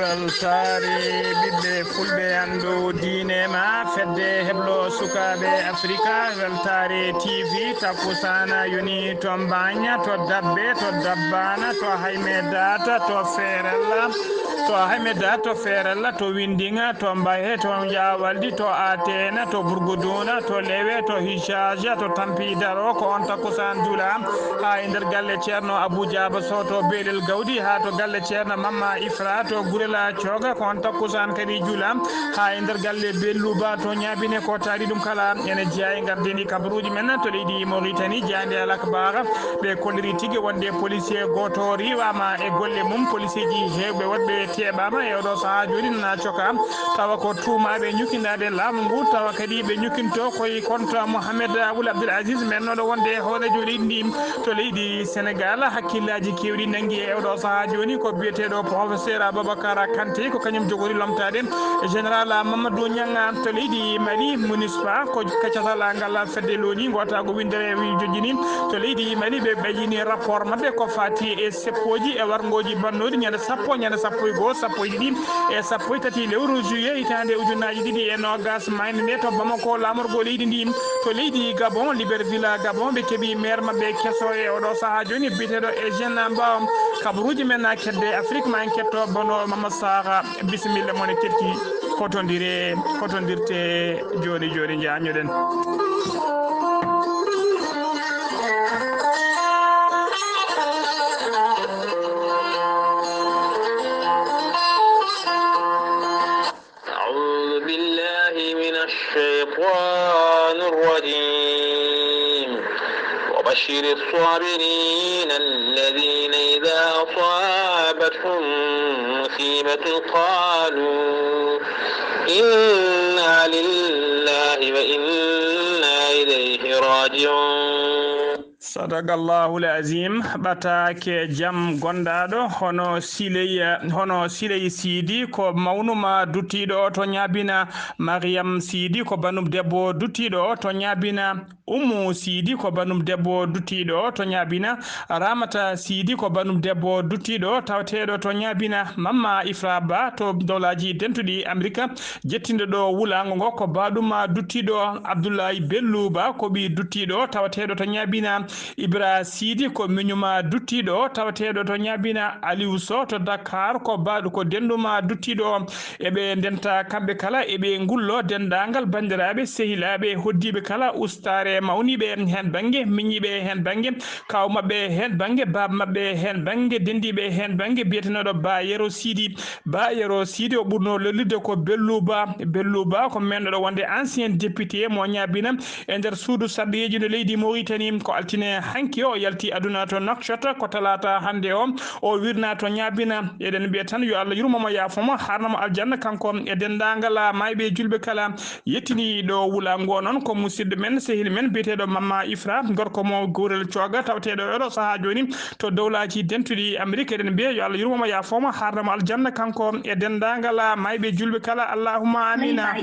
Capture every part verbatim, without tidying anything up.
Weltaare ɓiɓɓe fulɓe, anndu diine ma, fedde heblo sukaaɓe Afrika, weltaare T V, takkusaana yoni to Mbaaña, to Dabbe, to Dabbaana, to Hayme Daata, to Feerella, to Hayme Daata, to Feerella, to Windiŋa, to Mbahe, to Njaawaldi, to Ateena, to Burguduuna, to Lewe, to Hijaaja, to Tampi Daro, ko on takkusaan juula. Haa e nder galle Ceerno Abuu Jaaba Soh to Beelel Gawdi, haa to galle Ceerno Mamma Ifra to Gurela Cooga, ko on takkusaan kadi juula. Haa e nder galle Belluba to Ñaabine, ko taari ɗum kala. Ene jeyaa e gardini kabaruuji men to leydi Moritani, jaande Al Akbar. Ɓe kolliri tigi wonde policier gooto riiwaama e golle mum. Policier ji heewɓe woɗɓe teeɓaama e oɗo sahaa jooni, nana coka. Tawa ko tuumaaɓe ñukkindaaɓe laamu ngu, tawa kadi ɓe ñukkinto koye contre Mohamed Aboul Abdel Aziz, mennooɗo wonde hooreejo leydi ndi to leydi Senegal. Hakkillaaji keewɗi nanngi e oɗo sahaa jooni ko biyeteeɗo professeur Aboubacar Kanté, ko kañum jogori lomtaade général Mamadou Niang to leydi Mali. MINUSPA, ko ka catal ngal fedde loni ngootaagu winndere wi jojjini to leydi Mali, ɓe ɓeydini rapport maɓɓe ko faati e seppooji e warngooji bannooɗi ñande sappo, ñande sappo e goo, sappo e ɗiɗi e sappo e tati lewru juillet hitaande ujunnaaji ɗiɗi e noogas. Mayde nde to Bamako, laamorgo leydi ndi to leydi Gabon, Libreville Gabon, ɓe keɓi maire maɓɓe keso e oɗo sahaa jooni biyeteeɗo Eugène Mbaw. Kabaruuji men na kedde Afrique, ma en ketto bono Mama Sara. Bisimilla mon e ketti kotondire, kotondirte jooni jooni, njañoɗen. أعوذ بالله من الشيطان الرجيم. وبشر الصابرين الذين إذا أصابتهم مصيبة قالوا إنا لله وإنا إليه راجعون. Sadaqallahul azim. Ɓataake jam gondaaɗo, hono Siley, hono Siley Siidi ko mawnuma duttiiɗo to Ñaabina, Mariam Siidi ko banum debbo duttiiɗo to Ñaabina, Ummu Siidi ko banum debbo duttiiɗo to Ñaabina, Ramata Siidi ko banum debbo duttiiɗo tawateeɗo to Ñaabina, Mamma Ifra Ba to Dowlaaji Dentuɗi Amerika, jettinɗo ɗo wulaango ngo ko baaɗum duttiiɗo Abdullahi Bellu Ba, ko ɓii duttiiɗo tawateeɗo to Ñaabina. Ibra Siidi ko miñuma duttiiɗo tawateeɗo to Ñaabina. Aliou Sow to Dakar ko baaɗo, ko denɗuma duttiiɗo. Eɓe ndenta kamɓe kala, eɓe ngullo denndaangal banndiraaɓe, sehilaaɓe, hoddiiɓe kala, ustaare mawniiɓe heen bannge, miñiiɓe heen bannge, kaaw maɓɓe heen bannge, baaba maɓɓe heen bannge, denndiiɓe heen bannge, biyetenooɗo Ba Yero Siidi. Ba Yero Siidi o ɓurnoo lollude ko Bellu Ba. Bellu Ba ko mennooɗo wonde ancien député mo Ñaabina e nder suudu sarɗiyeeji no leydi Mauritanie. Ko altine hanki o yalti aduna to Nouakchott, ko talaata hannde o, o wirnaa to Ñaabina. Eɗen mbiya tan yo Allah yurmo mo, yaafo mo, haarna mo aljanna, kanko e denndaangal maayɓe e julɓe kala. Yettini ɗo wulaango noon ko musidɗo men, sehil men biyeteeɗo Mamma Ifra, gorko mo Gurel Cooga, tawateeɗo e oɗo sahaa jooni to Dowlaaji Dentuɗi Amerik. Eɗen mbiya yo Allah yurmo mo, yaafo mo, haarna mo aljanna, kanko e denndaangal maayɓe julɓe kala. Allahumma amina.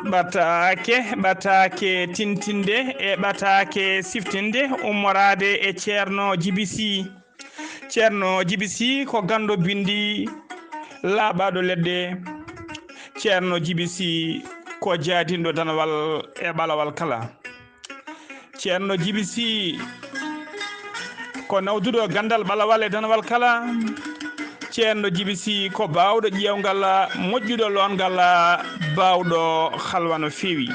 Ɓataake, ɓataake tintinde e ɓataake siftinde, ummoraade e Ceerno Jibi Sih. Ceerno Jibi Sih ko ganndo binndi, laaɓaaɗo leɗɗe. Ceerno Jibi Sih ko jaadinɗo danawal e ɓalawal kala. Ceerno Jibi Sih ko nawduɗo ganndal ɓalawal e danawal kala. Ceerno Jibi Sih ko baawɗo ƴeewngal, moƴƴuɗo loongal, baawɗo halwa no feewi.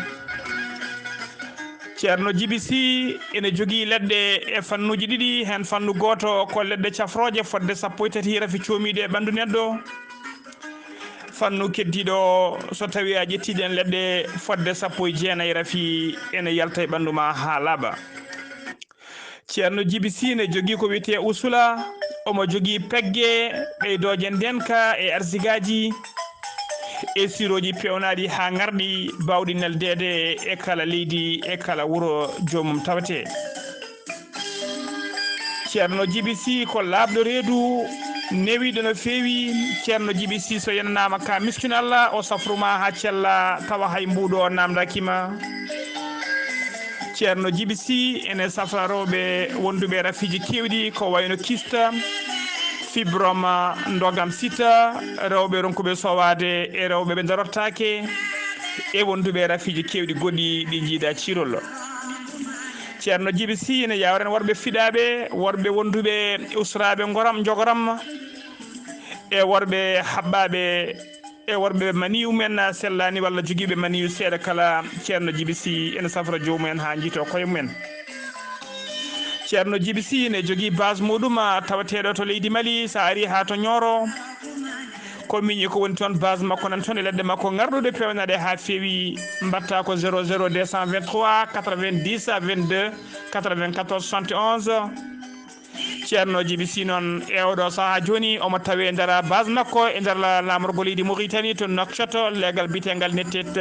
Ceerno Jibi Sih ene jogii leɗɗe e fannuuji ɗiɗi, heen fannu gooto ko leɗɗe cafrooje fodde sappo e tati rafi coomiiɗe e ɓanndu neɗɗo. Fannu keddiiɗo o, so tawii a ƴettii ɗeen leɗɗe fodde sappo e jeenayi rafi, ene yalta e ɓanndu ma haa laaɓa. Ceerno Jibi Sih ne jogii ko wiyetee usula, omo jogii pegge ɓeydooje ndeenka e arsigaaji e sirooji peewnaaɗi haa ŋarɗi, baawɗi neldeede e kala leydi, e kala wuro joomum tawetee. Ceerno Jibi Sih ko laaɓɗo reedu, Newiiɗo no feewi. Ceerno Jibi Sii, so yenanaama ka miskin Allah, o safru ma haa cella, tawa hay mbuuɗu o naamndaaki ma. Ceerno Jibi Sii ene safra rewɓe wonduɓe e rafiiji keewɗi, ko wayno kista, fibrome, ndogam sita, rewɓe ronkuɓe sowaade e rewɓe ɓe darortaake, e wonduɓe e rafiiji keewɗi goɗɗi ɗi njiida ciirol. Ceerno Jibi Sii ene yawren worɓe fiɗaaɓe, worɓe wonduɓe usraaɓe ngoram, njogoram, e worɓe haɓɓaaɓe, e worɓe maniyu men sellaani walla jogiiɓe maniyu seeɗa kala. Ceerno Jibi Sii ene safra joomum en haa njiytoo koye mum en. Ceerno Jibi Sii ene jogii base muɗum, a, tawateeɗo to leydi Mali, so a arii haa to Nioro, ko miñi ko woni toon, base makko nan toon e leɗɗe makko ŋarɗuɗe peewnaɗe haa feewi. Mbaɗta ko zéro zéro deux cent vingt-trois quatre-vingt-dix vingt-deux quatre-vingt-quatorze soixante et onze. Ceerno Jibi Sii noon e oɗo sahaa jooni omo tawee e nder base makko e nder la-, laamorgo leydi Mauritanie to Nouakchott, leegal biyeteengal Nettet,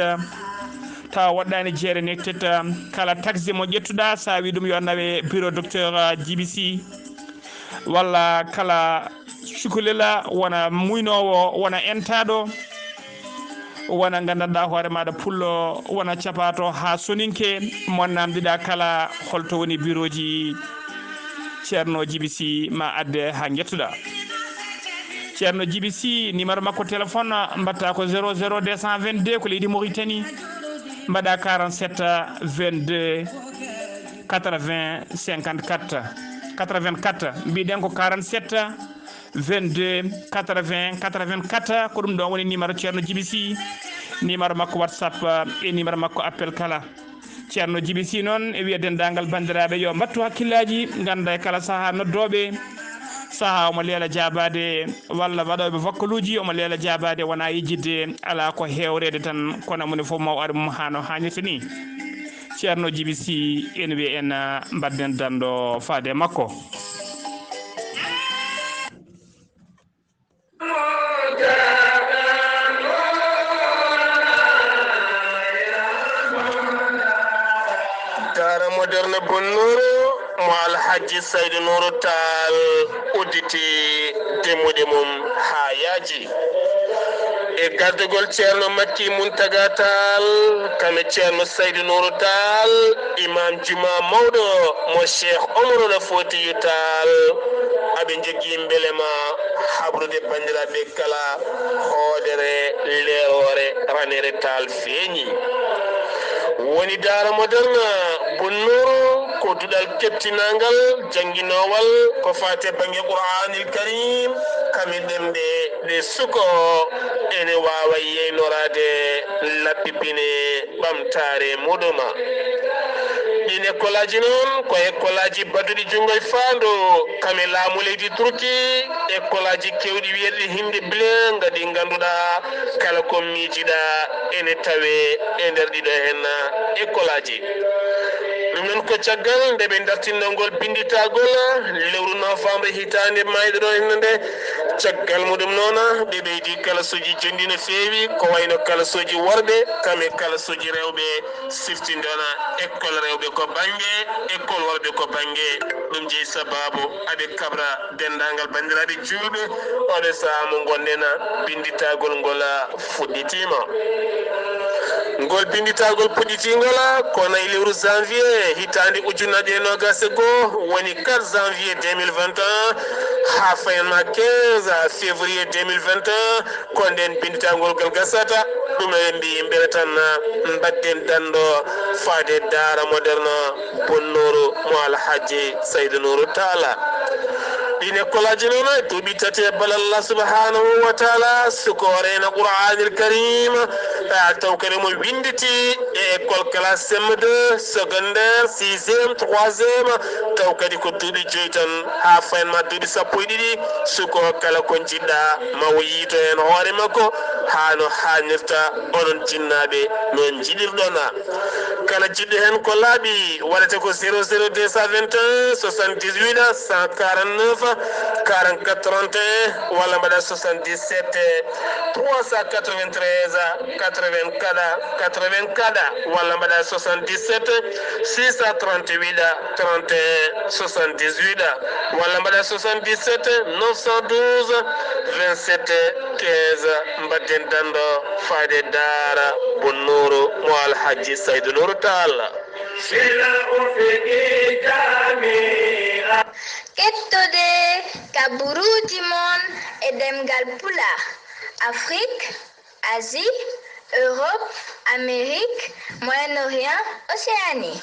tawa woɗɗaani jeere Nettet. Kala taxi mo ƴettuɗaa, so a wii ɗum yo nawe bureau docteur Jibi Sii, walla kala cukalel, wona muynoowo, wona entaaɗo, wona nganndanɗaa hoore maaɗa pullo, wona capaato haa soninke, mo naamndiɗaa kala holto woni birooji Ceerno Jibi Sii, ma adde haa njettuɗaa. Ceerno Jibi Sii, numéro makko téléphone mbaɗta ko zéro zéro deux cent vingt-deux, ko leydi Mauritanie, mbaɗa quarante-sept vingt-deux quatre-vingts cinquante-quatre, quatre-vingt-quatre, mbiɗen ko quarante-sept vingt-deux quatre-vingts quatre-vingt-quatre, ko ɗum ɗon woni numéro Ceerno Jibi Sii, numéro makko WhatsApp, e numéro makko appel kala. Ceerno Jibi Sii noon e wiya denndaangal banndiraaɓe yo mbattu hakkillaaji, ngannda e kala sahaa noddooɓe, sahaa omo leela jaabaade, walla waɗooɓe vokkaluuji omo leela jaabaade, wonaa yejjitde, alaa ko heewreede tan, kono moni fof maw ari mum haa no haanirta ni. Ceerno Jibi Sii ene wiya en, ah, mbaɗden danndo faade e makko. Daara moderne Bonnooru mo Alhaji Saydu Nuuru Taal udditi demmuɗe mum haa yaaji. E gardagol Ceerno Makki Muntaga Taal, kam e Ceerno Saydu Nuuru Taal, Imam Juma mawɗo mo Cheikh Omarul Foutiyu Taal, aɓe njogii mbelema habrude banndiraaɓe kala hoodere leeroore raneere Taal feeñi. Woni daara moderne Bonnooru ko duɗal keɓtinaangal, jannginowal ko faati e bannge Qur'aanil Kariim, kam e ɗemɗe ɗe suka o ene waawa yeynoraade laɓɓi pine ɓamtaare muɗum. Ɗiin ekkolaaji noon ko ekkolaaji baɗuɗi junngo e faandu, kam e laamu leydi Turki, ekkolaaji keewɗi wiyeteeɗi Hindi Bile, nga ɗi ngannduɗaa kala ko miijiɗaa ene tawee e nder ɗiɗo heen ekkolaaji. Ɗum noon ko caggal nde ɓe dartinnoo ngol binnditagol lewru novembre hitaande mayɗo ɗo hannde nde, caggal muɗum noon ɓe ɓeydi kalasuuji jonɗi no feewi, ko wayno kalasuuji worɓe, kam e kalasuuji rewɓe, siftindono école rewɓe ko bannge, école worɓe ko bannge. Ɗum jeyi sabaabu aɓe kabra denndaangal banndiraaɓe juulɓe, oɗo sahaa mo ngonɗen binnditagol ngol fuɗɗitiima. Ngol binnditagol puɗɗitingol ko nayi lewru janvier hitaande ujunnaje e noogas e goo, woni quatre janvier deux mille vingt et un, haa fayan ma quinze février deux mille vingt et un, ko ndeen binnditagol ngal gasata. Ɗum eɗen mbiyi mbele tan mbaɗden danndo faade daara moderne Bonnooru mo Alhaji Saydu Nuuru Taala. Ɗiin ekkolaaji noon e duuɓi tati e ballal Allah subhanahu wa taala, suka o reena Qur'aanil Kariim, a, taw kadi mo winnditi e école classe C M deux, secondaire, sixième, troisième, taw kadi ko duuɓi joyi tan haa fayan ma duuɓi sappo e ɗiɗi, suka o kala ko njiɗɗaa ma o yiito heen hoore makko haa no haanirta, onon jinnaaɓe no njiɗirɗon. Kala jiɗɗo heen ko laaɓi, waɗata ko zéro zéro deux cent vingt et un soixante-dix-huit cent quarante-neuf. quarante-quatre trente et un, walla mbaɗa soixante-dix-sept trois cent quatre-vingt-treize quatre-vingt-quatre quatre-vingt-quatre, walla mbaɗa soixante-dix-sept six cent trente-huit trente et un soixante-dix-huit, walla mbaɗa soixante-dix-sept neuf cent douze vingt-sept quinze. Mbaɗden danndo fayde daara Bun Nuuru mo Alhaji Saydu Nuuru Taal. Sila o figi jami'a. Kettode kaburuuji mon e ɗemngal Pulaar, Afrik, Asie, Europe, Amérique, Moyen-Orient, Océanie.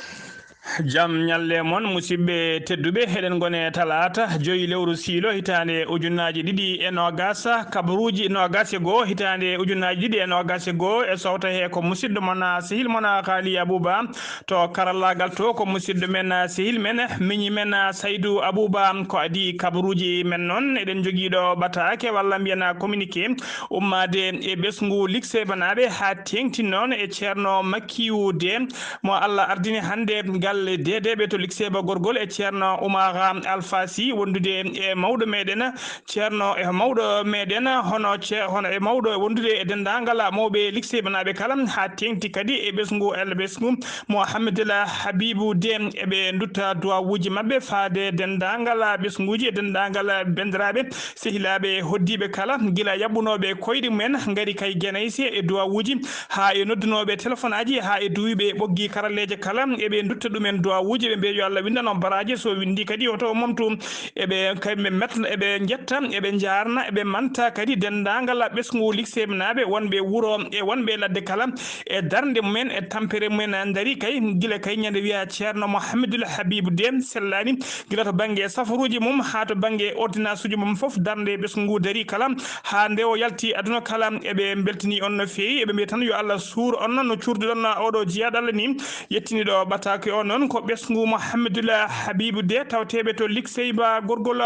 Jam ñalle mon, musidɓe tedduɓe, eɗen ngone talaata joyi lewru siilo hitaande ujunnaaji ɗiɗi e noogaas, kabaruuji noogaas e goo hitaande ujunnaaji ɗiɗi e noogaas e goo, e sowta he ko musidɗo mon, sehil mon, Xaali Abuba. To karallaagal to ko musidɗo men, sehil men, miñi men, Saydu Abuba, ko adii kabaruuji men noon. Eɗen njogii ɗo ɓataake walla mbiyen communiqué ummaade e ɓesngu Liksebanaaɓe haa teeŋti noon e Ceerno Makkiyu Dee mo Allah ardini hannde galle deedeeɓe to Likseba Gorgol e Ceerno Umar Alfasi wondude e mawɗo meɗen Ceerno e mawɗo meɗen, hono ce-, hono e mawɗo wondude e denndaangal mawɓe Liksebanaaɓe kala, haa teeŋti kadi e ɓesngu, Allah ɓesngu Mouhamadul Habibu Dee. Eɓe ndutta duwawuuji maɓɓe faade denndaangal ɓesnguuji e denndaangal banndiraaɓe, sehilaaɓe, hoddiiɓe kala, gila yaɓɓunooɓe koyɗe mumen, ngari kay Genayse e duwawuuji, haa e noddunooɓe telefonaaji, haa e duwiiɓe ɓoggi karalleeje kala, eɓe ndutta ɗumen duwawuuji, ɓe mbiya yo Allah winndano baraaji, so winndi kadi, hoto o momtu. Eɓe kay ɓe met-, eɓe njetta, eɓe njaarna, eɓe manta kadi denndaangal ɓesngu Liksebanaaɓe wonɓe wuro e wonɓe ladde kala e darnde mumen e tampere mumen. Ndari kay gila kay ñande wiya Ceerno Mouhamadul Habibu Dee sellaani, gila to bannge safaruuji mum haa to bannge ordonnance uji mum fof, darnde ɓesngu ngu dari kala haa nde o yalti aduna kala. Eɓe mbeltini on no feewi, eɓe mbiya tan yo Allah suur on no cuurduɗon oɗo jiyaaɗo Allah ni. Yettiniiɗo ɓataake o noon ko ɓesngu Mouhamadul Habibu Dee, tawteeɓe to Likseyba Gorgol.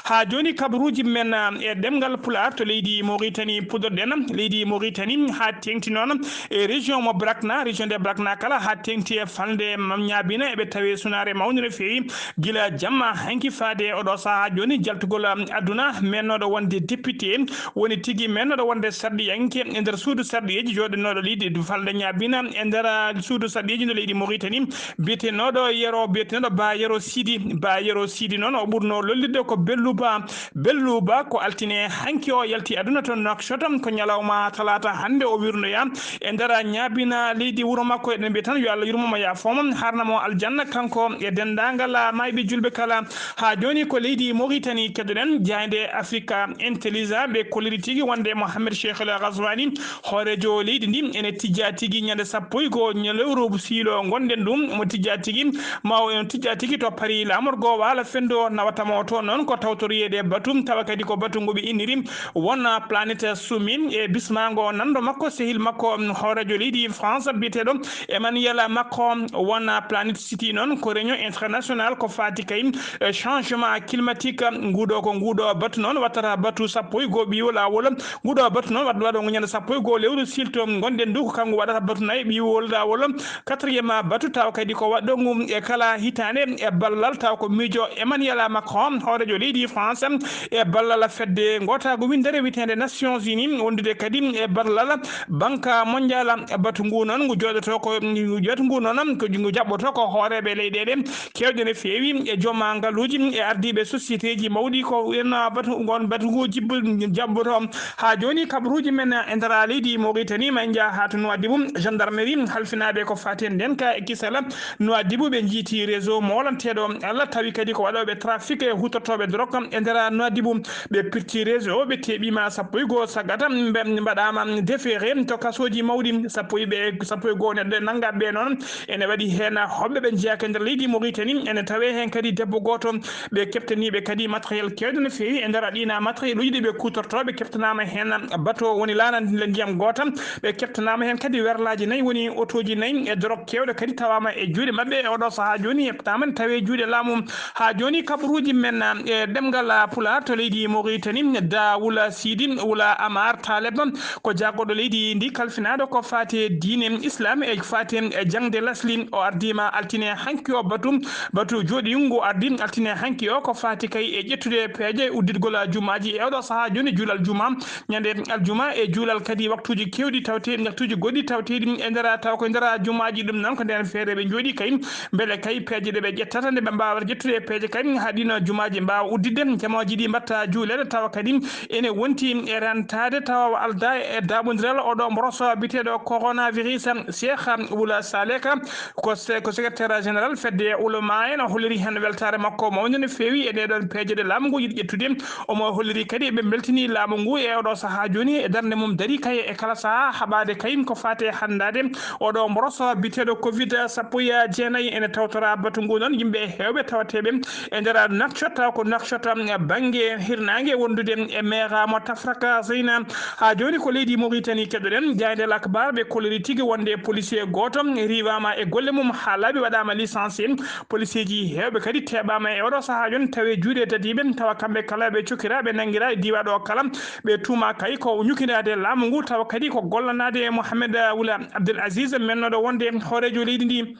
Haa jooni kabaruuji men e ɗemngal Pulaar to leydi Moritani puɗɗorɗen. Leydi Moritani haa teeŋti noon e région mo Brakna, région de Brakna kala haa teeŋti e falnde Ñaabina, eɓe tawi sunaare mawnde no feewi gila jamma hanki faade oɗo sahaa jooni. Jaltugol aduna, mennooɗo wonde député, woni tigi mennooɗo wonde sarɗiyanke e nder suudu sarɗiyeeji jooɗinooɗo leydi falnde Ñaabina e nder suudu sarɗiyeeji ndo leydi Moritani, biyetenooɗo Yero, biyetenooɗo Ba Yero Sidi. Ba Yero Sidi noon, o ɓurnoo lollirde ko Belluba. Belluba ko altine hanki o yalti aduna to Nouakchott, ko ñalawma talaata hannde o wirnoya e nder Ñaabina leydi wuro makko. Eɗen mbiya tan yo Allah yurmo mo, yaafo mo, harna mo aljanna, kanko e denndaangal maayɓe julɓe kala. Haa jooni ko leydi Moritani keɗoɗen, jaaynde Africa Intelligence, ɓe kolliri tigi wonde Mohamed Cheikh El Ghazouani, hooreejo leydi ndi, ene tijja tigi ñande sappo e goo ña-, lewru siilo ngonɗen ɗum, mo tijja tigi, ma o ene tijja tigi to Paris, laamorgo Waalo Fenndo nawata mo toon noon ko tawtoriyeede batu, tawa kadi ko batu ngu ɓe inniri won planète Sumi, e bismaango nanndo makko, sehil makko, hooreejo leydi France biyeteeɗo Emmanuel Macron. Won Planet City noon ko réunion international ko faati kay, eh, changement climatique. Nguɗo ko nguɗo batu noon wattata batu sappo e goo ɓiiwo laawol. Nguɗo batu noon waɗ-, waɗo ngu ñande sappo e goo lewru silto ngonɗen ndu, ko kanko waɗata batu nayi ɓiiwo laawol. Quatrième batu taw kadi ko waɗɗo ngu e kala hitaande e ballal, taw ko miijo Emmanuel Macron, hooreejo leydi France, e ballal fedde ngootaagu winndere wiyeteende Nations Unies, wondude kadi e ballal Banque Mondiale. Batu ngu noon, ngu jooɗoto ko, ngu jooɗoto ngu noon, ko ngu jaɓɓoto ko hooreeɓe leyɗeele keewɗe no feewi, e jooma ngaluuji, e ardiiɓe sociétéji mawɗi, ko en batu, ngon batu ngu jibbo-, jaɓɓoto. Haa jooni, kabaruuji men e nder leydi Mauritanie, ma en njaha haa to Nouadhibou, gendarmerie, halfinaaɓe ko faati e ndeenka e kisal Nouadhibou, ɓe njiiti réseau moolanteeɗo Allah, tawi kadi ko waɗooɓe trafic e huutortooɓe drogue e nder Nouadhibou. Ɓe pirti réseau o, ɓe teɓiima sappo e goo saggata, mbe-, mbaɗaama déféré to kasooji mawɗi. Sappo e ɓe, sappo e goo neɗɗo e nanngaaɓe ɓe noon, ene waɗi heen hoɓɓe ɓe njeyaaka e nder leydi Mauritanie. Ene tawee heen kadi debbo gooto. Ɓe keɓtaniiɓe kadi matériel keewɗo no feewi e nder ɗiin matérieluuji ɗi ɓe kuutortoo. Ɓe keɓtanaama heen bato woni laana ndiyam goota. Ɓe keɓtanaama heen kadi werlaaji nayi, woni otooji nayi, e drogue keewɗo kadi tawaama e juuɗe maɓɓe. ɓe e oɗo sahaa jooni, heɓtaama ne tawi e juuɗe laamu. Haa jooni, kabaruuji men e ɗemngal Pulaar to leydi Mauritanie, Da Wula Sidi Wula Amar Taleb, ko jagorɗo leydi ndi kalfinaaɗo ko faati e diine Islam e faati e jaŋde lasli. O ardiima altine hanki o batu, batu jooɗiingu ardi altine hanki o ko faati kay e ƴettude peeje udditgol jumaaji e oɗo sahaa jooni, juulal juma, ñande aljuma e juulal kadi waktuuji keewɗi tawte, waktuuji goɗɗi tawteeɗi e nder, taw ko e nder jumaaji. Ɗum noon ko ndeen feere ɓe njooɗi kay, mbele kay peeje ɗe ɓe ƴettata nde ɓe mbaawa ƴettude peeje kay, haa ɗiino jumaaji mbaawa udditde, jamaaji ɗi mbatta juuleede, tawa kadi ene wonti e rentaade, tawa aldaa e daaɓondiral oɗo mboroso biyeteeɗo coronavirus. Cheikh Wula Saleh Ka, ko se-, ko secrétaire général fedde ulama en, o holliri heen weltaare makko mawnde no feewi e ɗee ɗoon peeje ɗe laamu ngu yiɗi ƴettude. Omo holliri kadi ɓe mbeltini laamu ngu e oɗo sahaa jooni e darnde mum dari kay e kala sahaa haɓaade kay ko faati e hanndaade oɗo mboroso biyeteeɗo covid sappo e jeenayi. Ene tawtora batu ngu noon yimɓe heewɓe tawateeɓe e nder Nouakchott, tawa ko Nouakchott bannge hirnaange wondude e meera mo Tafraka Zeyna. Haa jooni ko leydi Mauritanie keɗoɗen, Jaaynde Al Akbar ɓe kolliri tigi wonde policier gooto riiwaama e golle mum haa laaɓi, waɗaama licencié. Policier ji heewɓe kadi teeɓaama e oɗo sahaa jooni tawi e juuɗe dadiiɓe, tawa kamɓe kala ɓe cokira, ɓe nanngira e diiwaa ɗo kala. Ɓe tuuma kay ko ñukindaade laamu ngu, tawa kadi ko gollanaade e Mohamed Wula Abdel Aziz, mennooɗo wonde hooreejo leydi ndi.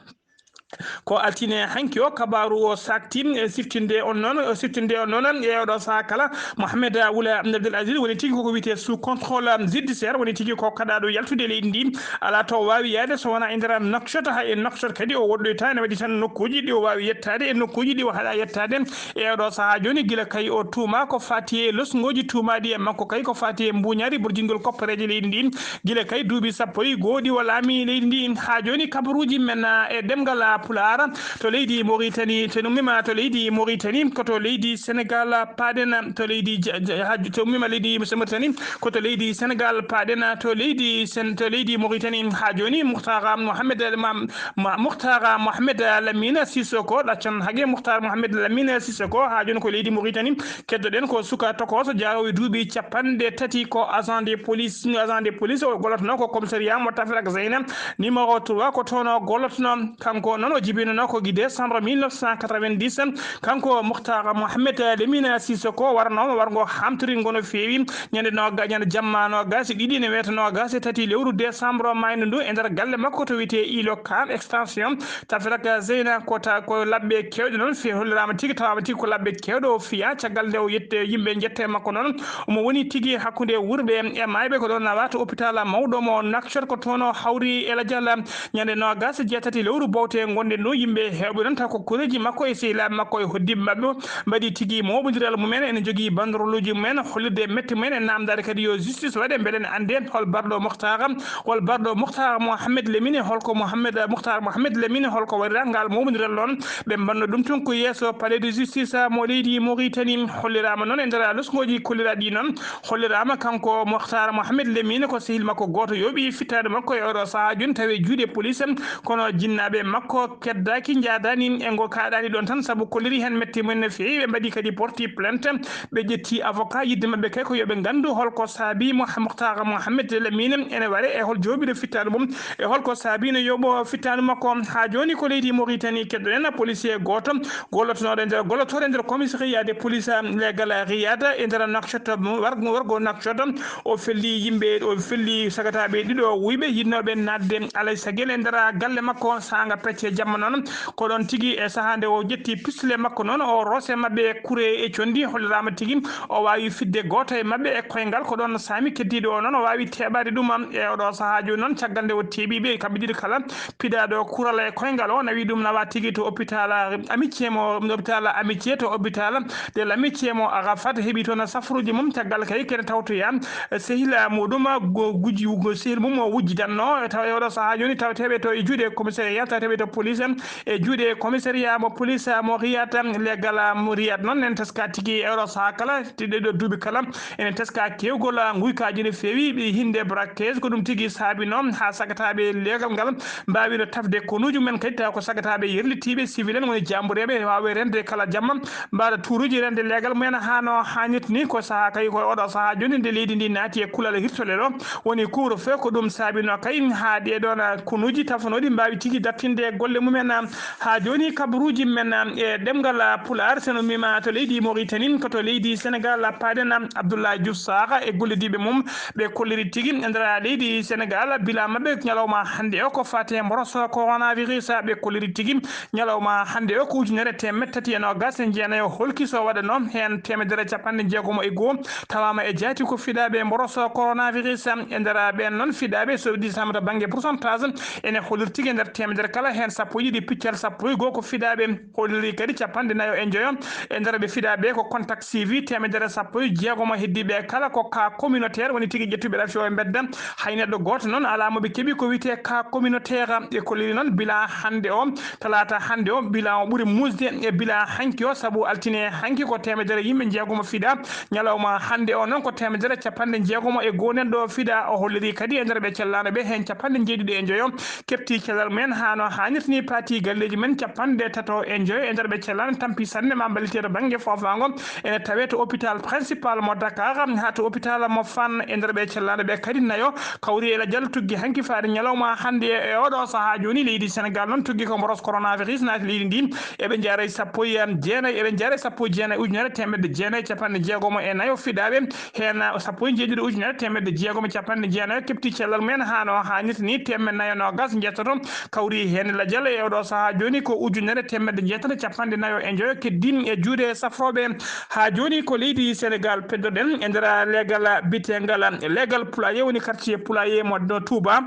Ko altine hanki o kabaaru o saakti e siftinde on noon, o siftinde on noon e oɗo sahaa kala. Mohamed Wula Abdel Aziz woni tigi koko wiyetee sous contrôle judiciaire, woni tigi ko kaɗaaɗo yaltude leydi ndi. Alaa to o waawi yaade so wonaa e nder Nouakchott, haa e Nouakchott kadi o woɗɗoyta, ene waɗi tan nokkuuji ɗi o waawi yettaade e nokkuuji ɗi o haɗaa yettaade. E oɗo sahaa jooni, gila kay o tuuma ko faati e losngooji tuumaaɗi e makko kay ko faati e mbuuñaari burjingol koppareeje leydi ndi. Gila kay duuɓi sappo e goo ɗi o laami leydi ndi. Haa jooni, kabaruuji men, ah, e ɗemngal, ah, Pulaar to leydi Mauritanie, to ummima to leydi Mauritanie, ko to leydi Senegal paaɗen, to leydi Ja-, Ja-, Haj-, to ummima leydi Mauritanie, ko to leydi Senegal paaɗen, to leydi Sen-, to leydi Mauritanie. Haa jooni, Muhtar Mohamed Ma-, Ma-, Muhtar Mohamed Lamine Sissoko, ɗaccon hage Muhtar Mohamed Lamine Sissoko, haa jooni ko leydi Mauritanie. Keddoɗen ko suka tokooso jaaroowo e duuɓi capanɗe tati, ko agent de police, agent de police, o gollotonoo ko commissariat mo Tafraka Zeyna numéro trois, ko toon o gollotonoo. Kanko noon o jibinanoo ko gi décembre mille neuf cent quatre-vingt-dix. Kanko Muhtar Mohamed Lamine Sissoko waranooma warngo hamtoringo no feewi. Ñande nooga-, ñande jamma noogaas e ɗiɗi ene weeta noogaas e tati lewru décembre maayndo ndu e nder galle makko to wiyetee Ilo Ka extension Tafraka Zeyna. Ko ta-, ko labbe keewɗe noon fi-, holliraama tigi, tawaama tigi ko labbe keewɗe o fiya. Caggal nde o yette, yimɓe njette makko noon, omo woni tigi hakkunde wuurɓe e maayɓe. Ko ɗoon nawaa to hôpital mawɗo mo Nouakchott, ko toon o hawri e lajal. Ñande noogaas e jeetati lewru bowte ngonɗen ɗo, yimɓe heewɓe noon taw ko koreeji makko e sehilaaɓe makko e hoɗdiiɓe maɓɓe mbaɗi tigi mooɓondiral mumen, ene njogii banderoluuji mumen, hollirde mette mumen e naamndaade kadi yo justice waɗe, mbele ne annde hol barɗo Muhtar, hol barɗo Muhtar Mohamed Lamine, holko Mohamed, Muhtar Mohamed Lamine, holko waɗira ngal mooɓondiral noon. Ɓe mbanno ɗum tun ko yeeso palais de justice mo leydi Mauritanie. Holliraama noon e nder losngooji kolliraaɗi noon, holliraama kanko Muhtar Mohamed Lamine ko sehil makko gooto yooɓi fittaandu makko e oɗo sahaa jooni tawi e juuɗe police, kono jinnaaɓe makko keddaaki, njaadaani e ngo kaaɗaani ɗoon tan, sabu kolliri heen mette mumen no feewi. Ɓe mbaɗi kadi porti plainte, ɓe ƴetti avocat yiɗde maɓɓe kay ko yo ɓe nganndu holko saabi Mo-, Muhtar Mohamed Lamine ene ware e hol jooɓiiɗo fittaandu mum, e holko saabi no yooɓo fittaandu makko. Haa jooni ko leydi Mauritanie keɗɗoɗen policier gooto gollotonooɗo e nder, gollotooɗo e nder commissariat de police legal Riyad e nder Nouakchott, war-, wargo Nouakchott. O felli yimɓe, o felli sagataaɓe ɗiɗo wuyɓe yiɗnooɓe naatde alay sagel e nder galle makko saanga pecce jamma noon. Ko ɗoon tigi e sahaa nde o ƴetti pistole makko noon, o roosi maɓɓe kure e conndi, holliraama tigi o waawi fitde gooto e maɓɓe e koyngal. Ko ɗoon saami keddiiɗo o noon o waawi teeɓaade ɗum. E oɗo sahaa jooni noon, caggal nde o teeɓi ɓe kamɓe ɗiɗo kala, piɗaaɗo kural e koyngal o nawi ɗum, nawa tigi to hôpital Amitié mo, hôpital Amitié, to hôpital de l'Amitié mo Arafat, heɓi toon safruuji mum. Caggal kay kene tawtoya sehil muɗum go-, guji-, go-, sehil mum o wujjidanno. E taw e oɗo sahaa jooni tawteeɓe to e juuɗe commissariat, tawteeɓe to police, e juuɗe commissariat mo police mo Riyad, legal mo Riyad noon en teska tigi e oɗo sahaa kala, ɗiɗo duuɓi kala ene teska kewgol, ah, nguykaaji no feewi, ɓe hinde braquage. Ko ɗum tigi saabinoo haa sagataaɓe leegal ngal mbaawino tafde konuuji mumen kadi, tawa ko sagataaɓe yerlitiiɓe, civil en, woni jaambureeɓe, waawi rende kala jamma, mbaɗa tuuruuji rende leegal mumen haa no haanirta ni. Ko sahaa kay, ko oɗo sahaa jooni nde leydi ndi naati e kulal hirtolel o, woni couvre-feu, ko ɗum saabinoo kay haa ɗee ɗoon konuuji tafanooɗi mbaawi tigi dartinde golle mumen. Haa jooni, kabaruuji men e ɗemngal Pulaar, so no mbiima to leydi Mauritanie, ko to leydi Sénégal, paaɗen Abdoulaye Diouf Sarr e gollidiiɓe mum. Ɓe kolliri tigi e nder leydi Sénégal, bilan maɓɓe ñalawma hannde o ko faati e mboros coronavirus. Ɓe kolliri tigi ñalawma hannde o ko ujunere teemedde tati e noogas e jeenayo holki so waɗanoo heen teemedere capanɗe jeegomo e goo tawaama e jaati ko fiɗaaɓe mboros coronavirus. E nder ɓeen noon fiɗaaɓe, so ɗi samata bannge pourcentage, ene holliri tigi e nder teemedere kala heen sappo e ɗiɗi piccal sappo e goo ko fiɗaaɓe. Holliri kadi capanɗe nayo e njoyo e nder ɓe fiɗaaɓe ko contact suivi, teemedere sappo e jeegomo heddiiɓe kala ko cas communautaire, woni tigi ƴettuɓe rafi o e mbedda. Hay neɗɗo gooto noon alaa mo ɓe keɓi ko wiyetee cas communautaire. Ɓe kolliri noon bilan hannde o, talaata hannde o, bilan o ɓuri muusde e bilan hanki o, sabu altine hanki ko teemedere yimɓe jeegomo fiɗaa. Ñalawma hannde o noon ko teemedere capanɗe jeegomo e goo neɗɗo fiɗaa. O holliri kadi e nder ɓe cellaano ɓe heen capanɗe jeeɗiɗi e njoyo keɓti cellal mumen haa no haanirta ni, paati galleeji men capanɗe tato e njoyo e nder ɓe cellaano tampi sanne ma mballite to bannge foofaango. Ene tawee to hôpital principal mo Dakar, haa to hôpital mo Fann. E nder ɓe cellaano ɓe kadi nayo kawri e lajal tuggi hanki faade ñalawma hannde. E oɗo sahaa jooni leydi Sénégal noon tuggi ko mboros coronavirus naati leydi ndi. Eɓe njaara e sappo e jeenayi, eɓe njaara e sappo e jeenayi ujunere teemedde jeenayi capanɗe jeegomo e nayo fiɗaaɓe, heen sappo e jeeɗiɗi ujunere teemedde jeegomo capanɗe jeenayi keɓti cellal mumen haa no haanirta ni, teemedde nayo noogas njettoto kawri heen lajal. E oɗo sahaa jooni ko ujunere teemedde jeetati capanɗe nayo e njoyo keddi e juuɗe safrooɓe. Haa jooni ko leydi Sénégal peddoɗen e nder leegal biyeteegal Leegal Pulaye, woni quartier Pulaye mo Touba.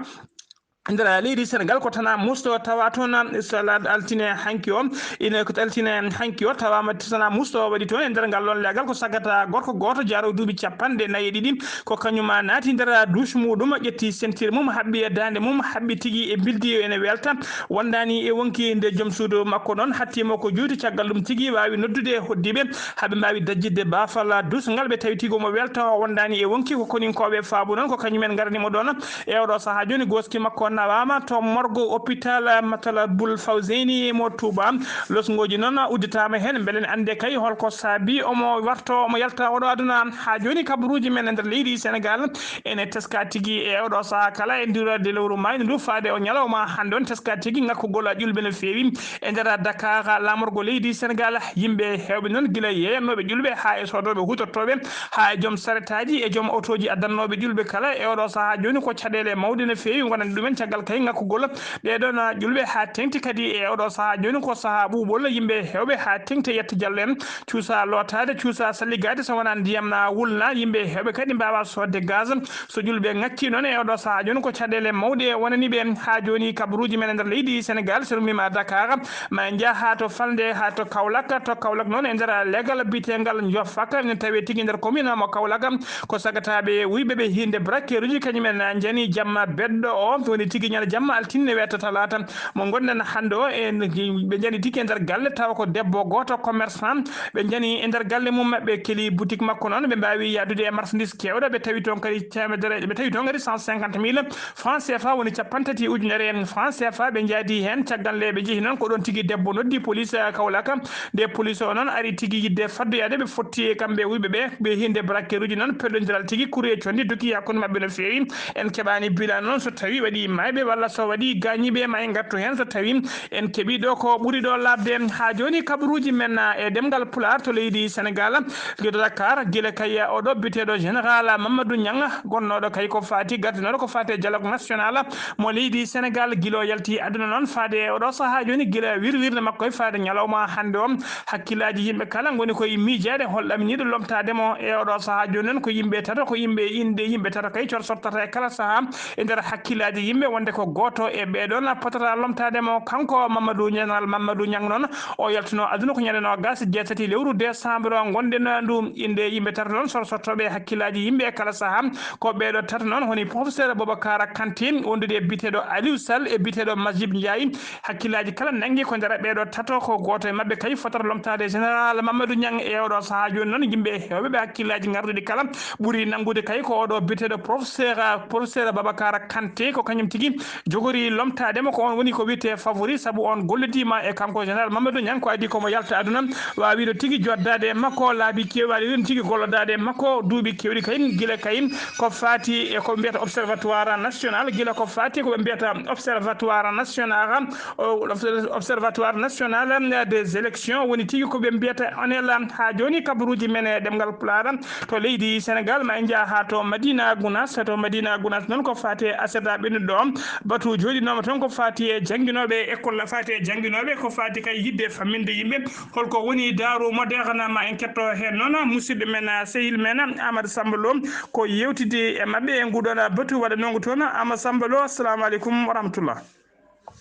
E nder leydi Sénégal ko Tana Mousto tawa toon, so la-, altine hanki o, ine ko altine hanki o tawaama Tana Mousto waɗi toon e nder ngal ɗoon leegal ko sagata gorko gooto jaarowo duuɓi capanɗe nayi e ɗiɗi, ko kañum naati nder douche muɗum, ƴetti ceinture mum, haɓɓi e daande mum, haɓɓi tigi e bildi ene welta, wondaani e wonki nde joom suudu makko noon hattiima ko juuti, caggal ɗum tigi waawi noddude e hoɗdiiɓe haa ɓe mbaawi dajjitde baafal douche ngal, ɓe tawi tigi omo welta, o wondaani e wonki, ko koninkooɓe faabu noon ko kañum en ngarani mo ɗoon. E oɗo sahaa jooni, gooski makko nawaama to morgue hôpital Matlabul Fawzeyni mo Touba. Losngooji noon udditaama heen, mbele en annde kay holko saabi omo warto, omo yalta oɗo aduna. Haa jooni, kabaruuji men e nder leydi Sénégal ene teska tigi e oɗo sahaa kala e ndiwrade lewru maayde ndu faade o ñalawma hannde on, teska tigi ŋakkugol ƴulɓe no feewi. E nder Dakar, laamorgo leydi Sénégal, yimɓe heewɓe noon, gila yeeyannooɓe ƴulɓe haa e soodooɓe huutortooɓe, haa e joom saretaaji e joom otooji addannooɓe ƴulɓe kala. E oɗo sahaa jooni ko caɗeele mawɗe no feewi ngonani ɗumen caggal kay ŋakkugol ɗee ɗoon ƴulɓe haa teŋti kadi. E oɗo sahaa jooni ko sahaa ɓuuɓol, yimɓe heewɓe haa teŋti e yetta jallo en, cuusa lootaade, cuusa salligaade so wonaa ndiyam na wulna, yimɓe heewɓe kadi mbaawa soodde gaz. So ƴulɓe ŋakkii noon e oɗo sahaa jooni ko caɗeele mawɗe wonani ɓe. Haa jooni kabaruuji men e nder leydi Sénégal, so rummiima Dakar, ma en njah haa to falnde, haa to Kaolack. To Kaolack noon e nder leegal biyeteengal Njoofak, ene tawee tigi nder commune mo Kaolack, ko sagataaɓe wuyɓe ɓe hiinde braqueruuji, kañum en njani jamma beɗɗo o, woni tigi ñande jamma altine weeto talaata mo ngonɗen hannde o. En, ɓe njani tigi e nder galle, tawa ko debbo gooto commerçant, ɓe njani e nder galle mum, ɓe keli boutique makko noon, ɓe mbaawi yahdude e marchandise keewɗo, ɓe tawi toon kadi teemedere, ɓe tawi toon kadi cent cinquante mille francs C F A, woni capanɗe tati ujunere en francs C F A, ɓe njaadi heen. Caggal nde ɓe njehi noon, ko ɗoon tigi debbo noddi police, eh, Kaolack. Nde police o noon ari tigi yiɗde faddoyaade, ɓe fotti e kamɓe wuyɓe ɓe, ɓe hiinde braqueruuji noon, pellondiral tigi, kuri e conndi dogi hakkunde maɓɓe no feewi. En keɓaani bilan noon so tawi waɗi maayɓe walla so waɗi gaañiiɓe, ma en ngartu heen so tawi en keɓii ɗo ko ɓuri ɗo laaɓde. Haa jooni kabaruuji men, ah, e ɗemngal Pulaar to leydi Sénégal, to Dakar, gila kay oɗo biyeteeɗo Général Mamadou Niang, gonnooɗo kay ko faati, gardinooɗo ko faati e dialogue national mo leydi Sénégal, gila o yalti aduna noon faade e oɗo sahaa jooni, gila wirwirde makko e faade ñalawma hannde o, hakkillaaji yimɓe kala ngoni koye miijaade hol ɗaminiiɗo lomtaade mo e oɗo sahaa jooni noon. Ko yimɓe tato, ko yimɓe innde yimɓe tato kay cor sottata e kala sahaa e nder hakkillaaji yimɓe wonde ko gooto e ɓee ɗoon potata lomtaade mo. Kanko Mamadou, Général Mamadou Niang noon, o yaltuno aduna ko ñande noogas e jeetati lewru décembre ngonɗen ndu. Innde yimɓe tato noon sor sottooɓe hakkillaaji yimɓe e kala sahaa, ko ɓee ɗo tato noon, woni professeur Boubacar Kanté, wondude e biyeteeɗo Aliou Sall e biyeteeɗo Majib Ndiaye. Hakkillaaji kala nanngi ko nder ɓee ɗo tato, ko gooto e maɓɓe kay fotata lomtaade Général Mamadou Niang. E oɗo sahaa jooni noon, yimɓe heewɓe ɓe hakkillaaji ngarduɗi kala ɓuri nanngude kay ko oɗo biyeteeɗo professeur, professeur Babacar Kanté, ko kañum tigi jogori lomtaade mo. Ko on woni ko wiyetee favori, sabu on gollodiima e kanko Général Mamadou Niang, ko adii ko mo yalta aduna, waawiino tigi joddaade e makko laabi keewɗi, waawiino tigi gollodaade e makko duuɓi keewɗi. Kayin, gila kayin ko faati e ko mbiyata observatoire national, gila ko faati ko ɓe mbiyata observatoire national, o, observatoire national des élections, woni tigi ko ɓe mbiyata onel. Haa jooni kabaruuji men e ɗemngal Pulaar to leydi Sénégal, ma en njah haa to Madina Gounass. To Madina Gounass noon ko faati e aset ɓennuɗo o, batu jooɗinooma toon ko faati e jannginooɓe école, faati e jannginooɓe, ko faati kay yiɗde famminde yimɓe holko woni Daaru Moderne. Ma en ketto heen noon musidɗo men, sehil men Amadou Samba Lo, ko yeewtidde e maɓɓe e nguɗon batu waɗanoongu toon. Amadou Samba Lo, assalamu aleykum wa rahmatullah.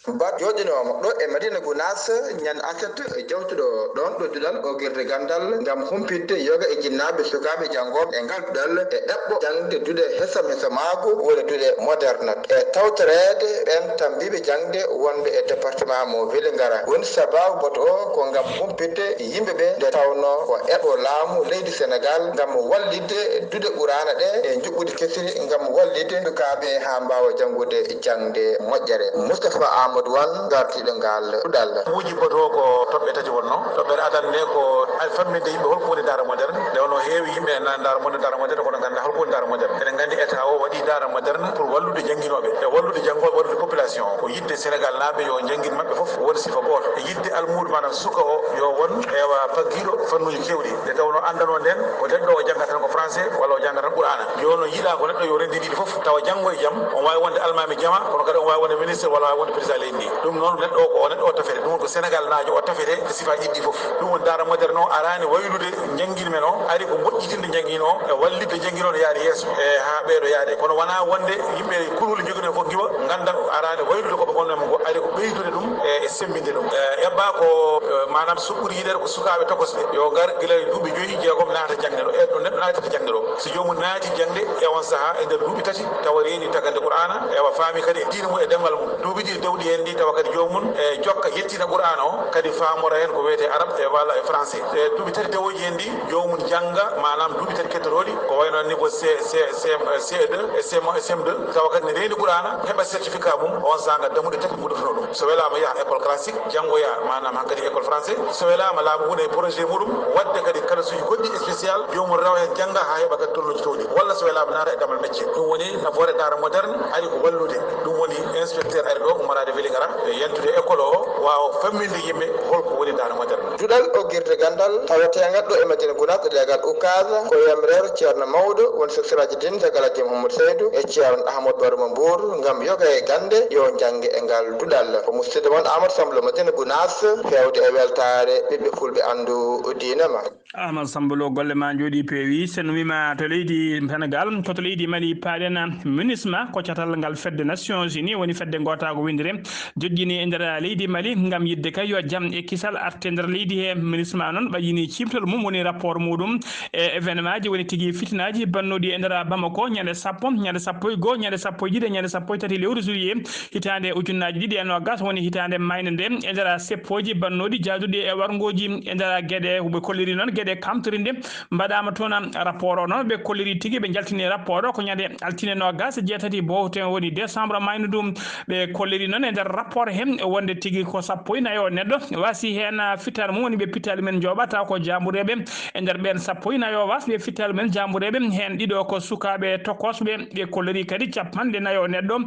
Ba jooɗinooma ɗo e Madina Gounass ñande aset, jawtuɗo ɗoon ɗo duɗal o girde ganndal ngam humpitde yoga e jinnaaɓe sukaaɓe janngooɓe e ngal duɗal e ɗaɓɓo jaŋde duɗe hesam hesamaagu, woni duɗe moderne. E tawtoreede ɓeen tambiiɓe jaŋde wonɓe e département mo Vélingara. Woni sabaabu bato o ko ngam humpitde yimɓe ɓe, nde tawnoo ko eɓɓo laamu leydi Sénégal ngam wallitde duɗe Quraana ɗe e njuɓɓudi kesiri ngam wallitde sukaaɓe haa mbaawa janngude jaŋde moƴƴere. Moustapha Amadou Wane, gardiiɗo ngal duɗal. Muuji bato ko toɓɓe tati wonnoo. Toɓɓere adan nde ko famminde yimɓe holko woni daara moderne. Nde wonno heewi yimɓe nana daara moderne, daara moderne, kono nganndaa holko woni daara moderne. Eɗen nganndi état o waɗi daara moderne pour wallude jannginooɓe e wallude janngooɓe, wallude population o. Ko yiɗde Sénégal naaɓe yo janngin maɓɓe fof won sifa gooto. E yiɗde almuudo, maanaam suka o, yo won, ewa, paggiiɗo fannuuji keewɗi. Nde tawnoo anndanoo ndeen ko neɗɗo o janngata tan ko français walla o jannga tan Qur'aana. Jooni noon yiɗaa ko neɗɗo yo renndi ɗiɗi fof, tawa janngo e jam, on waawi wonde almaami jama, kono kadi on waawi wonde ministre walla waawi wonde président leydi ndi. Ɗum noon neɗɗo o, ko o neɗɗo o tafete. Ɗum woni ko Sénégalnaajo o tafete e sifaaji ɗiɗi fof. Ɗum woni daara moderne o araani waylude njanngin men o, ari ko moƴƴitinde njanngin o e wallitde njanngin o no yaade yeeso e haa ɓeydo yaade. Kono wonaa wonde yimɓe kulhuli njoginoo fof ngiwa, ngannda araani waylude ko ɓe ngonno e mum ko, ari ko ɓeydude ɗum e, e semmbinde ɗum. E, eɓɓaa ko, e, maanaam so ɓuri yiɗeede ko sukaaɓe tokosɓe yo ngar gila e duuɓi joyi, jeegom naata jaŋde ɗo, e ɗo neɗɗo naatata jaŋde ɗo. So joomum naati jaŋde e on sahaa e nder duuɓi tati, tawa reeni tagade Qur'aana, ewa faami kadi diine mum e ɗemngal mum. Duuɓi ɗiɗi dewɗi heen ɗi, tawa kadi joomum e jokka yettina Qur'aana o, kadi faamora heen ko wiyetee arab e walla e français. E duuɓi tati dewooji heen ɗi, joomum jannga, maanaam duuɓi tati keddotooɗi, ko wayno niveau C, C, C, C deux e C M un e C M deux, tawa kadi ne reeni Qur'aana, heɓa certificat mum, on sahaa ngal dammuɗe tati mbuɗotono ɗum. So welaama yaha école classique, janngoya, maanaam hankadi école français. So welaama laamu wona e projet muɗum, waɗde kadi kalasuuji goɗɗi spécial, joomum rewa heen jannga haa heɓa kadi tolnooji toowɗi. Walla so welaama naata e damal métier. Ɗum woni nafoore daara moderne, ari ko wallude. Ɗum woni inspecteur ari ɗo, ummoraade Vélingara, e yantude école o, waawa famminde yimɓe holko woni daara moderne. Duɗal oggirde ganndal tawateengal ɗo e Madina Gounass, leegal Ukaasa, ko yamreero Ceerno Mawɗo, woni secrétaire général Alhaji Mouhamadou Seydou, e Ceerno Ahmadou Baro mo Mbour, ngam yoga e gannde yo jannge e ngal duɗal. Ko musidɗo mon Amadou Samba Lo Madina Gounass, feewde e weltaare ɓiɓɓe fulɓe anndu diine ma. Amadou Samba Lo, golle ma njooɗi peewi. So en wiima to leydi Sénégal, ko to leydi Mali paaɗen, MINUSMA, ko catal ngal fedde Nations Unies, woni fedde ngootaago winndere, jojjini e nder leydi Mali ngam yiɗde kay yo jam e kisal arte nder leydi he. MINUSMA noon ɓayyini ciimtol mum, woni rapport muɗum e événement ji, woni tigi fitinaaji bannuɗi e nder Bamako ñande sappo, ñande sappo e goo, ñande sappo e ɗiɗi, ñande sappo e tati lewru juillet hitaande ujunnaaji ɗiɗi e noogas, woni hitaande maayde nde, e nder seppooji bannuɗi jaaduɗi e warngooji e nder geɗe. Ɓe kolliri noon geɗe kamtorinde mbaɗaama toon. Rapport o noon, ɓe kolliri tigi, ɓe njaltini rapport o ko ñande altine noogas e jeetati bowte, woni décembre maynuɗo. Ɓe kolliri noon e nder rapport he wonde tigi ko sappo e nayo neɗɗo waasi heen, ah, fittaandu mum, woni ɓe pittaali men njooɓa taw ko jaambureeɓe. E nder ɓeen sappo e nayo waasɓe fittaandu men jaambureeɓe, heen ɗiɗo ko sukaaɓe tokosɓe. Ɓe kolliri kadi capanɗe nayo neɗɗo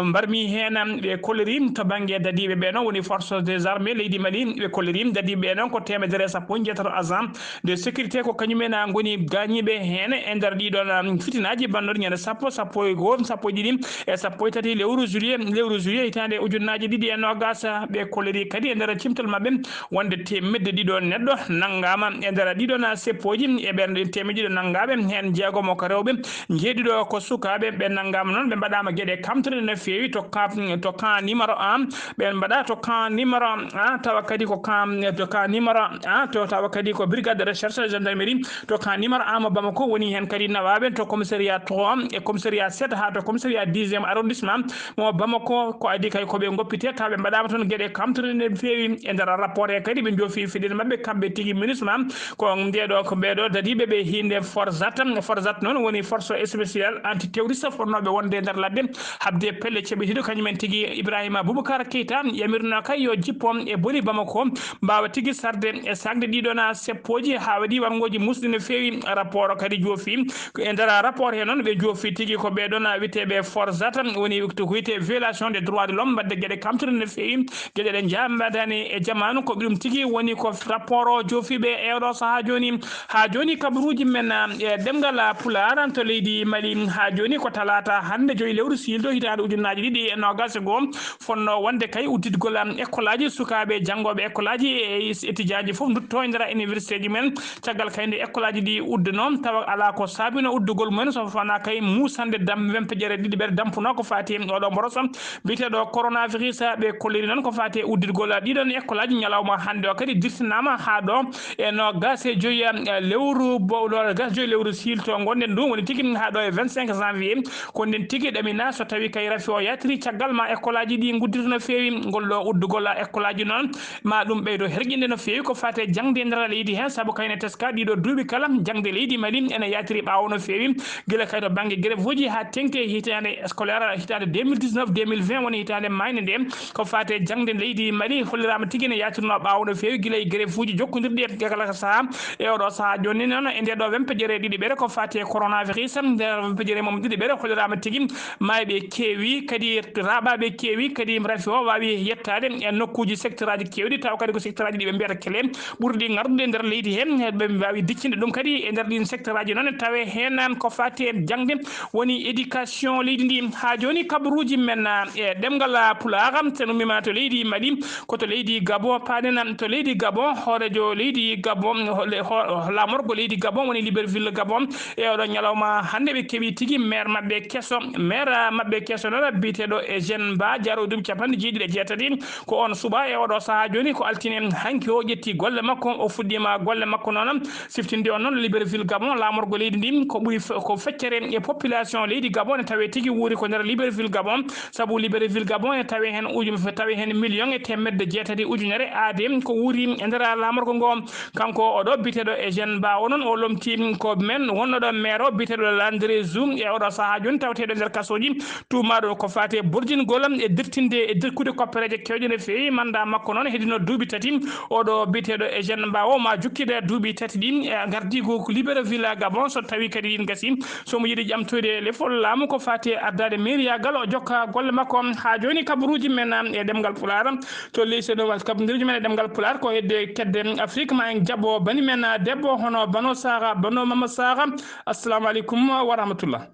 mbarmi heen. Ɓe kolliri to bannge dadiiɓe ɓe noon, woni forces des armées leydi Mali, ɓe kolliri dadiiɓe ɓe noon ko teemedere e sappo e jeetati agent de sécurité, ko kañum en ngoni gaañiiɓe heen e nder ɗiɗon, um, fitinaaji bannoɗi ñande sappo, sappo e goo, sappo e ɗiɗi e sappo e tati lewru juillet, lewru juillet hitaande ujunnaaji ɗiɗi e noogas. Ɓe kolliri kadi e nder cimtol maɓɓe wonde teemedde ɗiɗo neɗɗo nanngaama e nder ɗiɗon seppooji, e ɓeen teemedde ɗiɗo nanngaaɓe, heen jeegomo ko rewɓe, njeeɗiɗo ko sukaaɓe. Ɓe nanngaama noon, ɓe mbaɗaama geɗe kamtorde no feewi to camp, to camp numéro un, ɓe mbaɗa to camp numéro un, tawa kadi ko camp, to camp numéro un, to tawa kadi ko brigade de recherche gendarmerie, to camp numéro un mo Bamako, woni heen kadi nawaaɓe to commissariat trois e commissariat sept haa to commissariat dixième arrondissement mo Bamako. ko, ko adii kay ko ɓe ngoppitee, tawa ɓe mbaɗaama toon geɗe kamtuɗe no feewi. E nder rapport he kadi ɓe njoofi fiɗel maɓɓe kamɓe tigi MINUSMA, ko nde ɗo, ko ɓee ɗo dadiiɓe ɓe hiinde Forsat. Forsat noon woni Force Spéciale Anti-Terroriste fotnooɓe wonde e nder ladde, haɓde pelle ceɓitiiɗo, kañum en tigi Ibrahima Boubacar Keita yamirno kay yo jippo e boli Bamako, mbaawa tigi sarde e saakde ɗiɗon seppooji haa waɗi warngooji muusɗi no feewi. Rapport kadi joofi. E nder rapport he noon, ɓe joofi tigi ko ɓee ɗoon wiyeteeɓe Forsat, woni to ko wiyetee violation des droits de l'homme, mbaɗde geɗe kamtuɗe no feewi, geɗe ɗe njaambaani e jamaanu. Ko ɗum tigi woni ko rapport o joofi ɓe e oɗo sahaa jooni. Haa jooni, kabaruuji men, e ɗemngal Pulaar to leydi Mali, haa jooni ko talaata hannde, joyi lewru siilto, hitaande ujunnaaji ɗiɗi e noogaas e goo, fotnoo wonde kay udditgol, am, ekkolaaji sukaaɓe janngooɓe ekkolaaji e etijaaji fof nduttoo e nder universitéji men. Caggal kay nde ekkolaaji ɗi udduno, tawa alaa ko saabino uddugol mumen, so wonaa kay muusande dam-, wempeƴere ɗiɗiɓere dampunoo ko faati e oɗo mboroso biyeteeɗo coronavirus. Ɓe kolliri noon ko faati e udditgol ɗiɗon ekkolaaji ñalawma hannde o kadi dirtinaama haa ɗo e noogaas e joyi, eh, lewru bo-, noogaas e joyi lewru siilto ngonɗen ɗum, woni tigi haa ɗo e vingt-cinq janvier. Ko nden tigi ɗamina so tawi kay rafi o yaltiri caggal ma ekkolaaji ɗi nguddita no feewi. Ngol ɗo uddugol ekkolaaji noon ma ɗum ɓeydo herƴinde no feewi ko faati e jaŋde e nder leydi heen, sabu kayne teska ɗiɗo duuɓi kala jaŋde leydi Mali ene yaltiri ɓaawo no feewi, gila kay to bannge grève uji haa teŋti e hitaande scolaire hitaande deux mille dix-neuf deux mille vingt, woni hitaande maayde nde. Ko faati e jaŋde leydi Mali holliraama tigi ene yaltirnoo ɓaawo no feewi, gila e grève uji jokkondirɗi e kala sahaa. E oɗo sahaa jooni noon, e nde ɗo wempeƴere ɗiɗiɓere ko faati e coronavirus, nder wempeƴere mum ɗiɗiɓere holliraama tigi maayɓe keewi, kadi raaɓaaɓe keewi, kadi rafi o waawi yettaade e nokkuuji secteur aji keewɗi, tawa kadi ko secteur aji ɗi ɓe mbiyata clé ɓurɗi ngardude nder leydi heen. Ɓe mbaawi diccinde ɗum kadi e nder ɗiin secteur aji noon, tawe heen ko faati e jaŋde, woni éducation leydi ndi. Haa jooni, kabaruuji men, ah, e ɗemngal, ah, Pulaar, so en ummiima to leydi Mali, ko to leydi Gabon paaɗen. To leydi Gabon, hooreejo leydi Gabon, ho-, le-, ho-, laamorgo leydi Gabon woni Libreville Gabon. E oɗo ñalawma hannde ɓe keɓi tigi maire maɓɓe keso. Maire, ah, maɓɓe keso noon biyeteeɗo Eugène Ba, jaroowo duuɓi capanɗe jeeɗiɗi e jeetati. Ko on suɓaa e oɗo sahaa jooni, ko altine hanki o ƴetti golle makko, o fuɗɗiima golle makko noon. Siftinde on noon Libreville Gabon, laamorgo leydi ndi ko ɓuri fe-, ko feccere e population leydi Gabon ne tawe tigi wuuri ko nder Libreville Gabon, sabu Libreville Gabon ne tawe heen uju-, tawe heen million e teemedde jeetati ujunere aade ko wuuri e nder laamorgo ngo. Kanko oɗo biyeteeɗo Eugène Ba o noon, o lomti ko men wonno ɗo maire o biyeteeɗo Landry Zou e oɗo sahaa jooni tawteeɗo nder kasooji, tuumaaɗo ko faati e burjingol e dirtinde e dirkude koppereeje keewɗe no feewi. Mandat makko noon heddino duuɓi tati. Oɗo biyeteeɗo Eugène Ba o ma jokkide duuɓi tati ɗin, e, ngardiigu Libreville Gabon, so tawi kadi ɗin gasi, so mo yiɗi ƴamtoyde lefol laamu ko faati e ardaade mairiyaagal, o jokka golle makko. Haa jooni kabaruuji men, e ɗemngal Pulaar, to leydi Senegal, kabaruuji men e ɗemngal Pulaar ko hedde kedde Afrique, ma en jaɓo bani men debbo hono Bano Sara, Bano Mama Sara. Assalamu aleykum wa rahmatullah.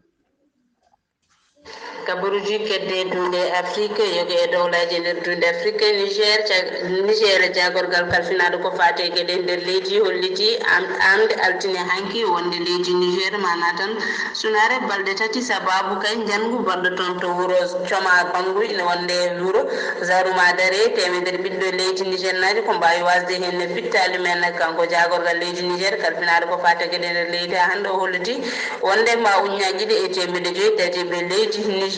Kabaruuji kedde duunde Afrique, yoga e dowlaaji e nder duunde Afrique, Niger, ca-, Niger, jaagorgal kalfinaaɗo ko faati e geɗe nder leydi holliti am-, amde altine hanki wonde leydi Niger maana tan sunaare balɗe tati sababu kay njanngu baɗɗo toon to wuro Coma Bangu, ina wonde wuro Zarumadare, teemedere ɓiɗɗo leydi Nigernaajo ko mbaawi wasde heen pittaali men. Kanko jaagorgal leydi Niger kalfinaaɗo ko faati e geɗe nder leydi haa hannde o holliti wonde ma uññaaji ɗi e teemedde joyi dadiiɓe leydi Niger,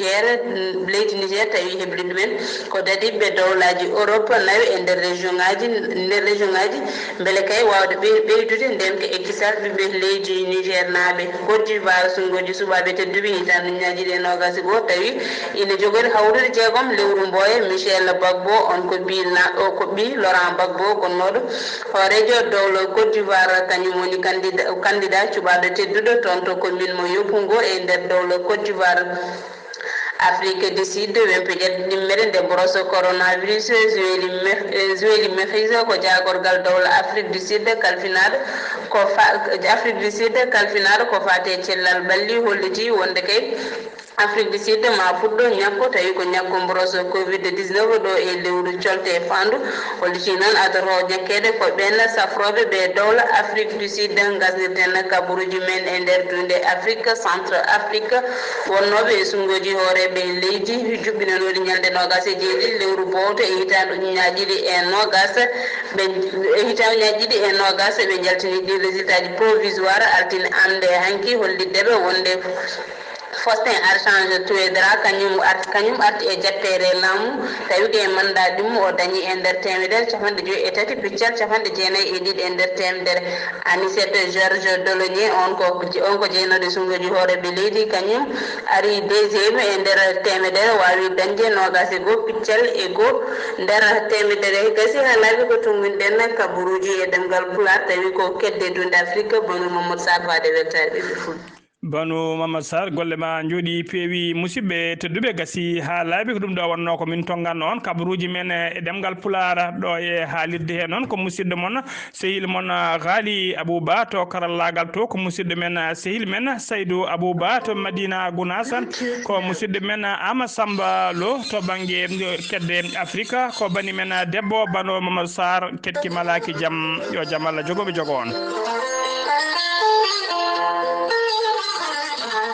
leydi Niger tawi hebli ɗumen ko dadiiɓe dowlaaji Europe nawi e nder région ŋaaji, nder région ŋaaji, mbele kay waawde ɓey-, ɓeydude ndeenka e kisal ɓiɓɓe leydi Niger naaɓe. Côte d'Ivoire, sunngoji suɓaaɓe tedduɓe hitaande uññaaji ɗi e noogaas e goo tawi ina jogori hawrude jeegom lewru Mboye, Michel Gbagbo, on ko ɓii na-, o ko ɓii Laurent Gbagbo gonnooɗo hooreejo dowla Côte d'Ivoire, kañum woni kandida-, kandidaa cuɓaaɗo tedduɗo toon to commune mo Yopougon e nder dowla Côte d'Ivoire. Afrique du Sud, wempeƴere ɗimmere nde mboros coronavirus, Zueli Me-, eh, Zueli Mexique ko jaagorgal dowla Afrique du Sud kalfinaaɗo ko fa-, Afrique du Sud kalfinaaɗo ko faati e cellal ɓalli holliti wonde kay Afrique du Sud ma fuɗɗo ñakko, tawi ko ñakko mboros covid dix-neuf ɗo e lewru colte e faandu. Holliti noon adoroo ñakkeede ko ɓeen safrooɓe ɓe dowla Afrique du Sud. Ngasnirten kabaruuji men e nder duunde Afrique, Centre Afrique, wonnooɓe e sunngoji hooreeɓe leydi juɓɓinanooɗi ñalnde noogaas e jeeɗiɗi lewru bowto e hitaande ujunnaaji ɗiɗi e noogaas, ɓe, e hitaande ujunnaaji ɗiɗi e noogaas, ɓe njaltini ɗi résultat ji provisoire altine hannde hanki, hollitde ɓe wonde Faustin Archange Touadéra, kañum arti, kañum arti e jatteere laamu, tawi ko e mandat ɗum o dañi e nder teemedere capanɗe joyi e tati piccal capanɗe jeenayi e ɗiɗi e nder teemedere. Anicet Georges Dologne, on ko, on ko jeynoɗo sunnguuji hooreeɓe leydi, kañum ari deuxième e nder teemedere, waawi dañde noogaas e goo piccal e goo nder teemedere. Gasi haa laaɓi ko tonngin-ɗen kabaruuji e ɗemngal Pulaar, tawi ko kedde dunde Afrik, Banu Mamadou Sarr, faade weltaare ɓiɓɓe Fulɓe. Banu Mamadou Sarr, golle ma njooɗi, peewi. Musidɓe tedduɓe, gasi haa laaɓi, ko ɗum ɗo wonnoo ko min tonnganno on kabaruuji men e ɗemngal Pulaar ɗo e haalirde he. Noon ko musidɗo mon, sehil mon, ah, Ghali Abouba to karallaagal to, ko musidɗo men, ah, sehil men Saydou Abouba to Madina Gounass, ko musidɗo men, ah, Ama Samba Lo to bannge, eh, kedde Afrika, ko bani men, ah, debbo Banu Mamadou Sarr, ketki malaaki jam, yo jam Allah jogo ɓe jogo on.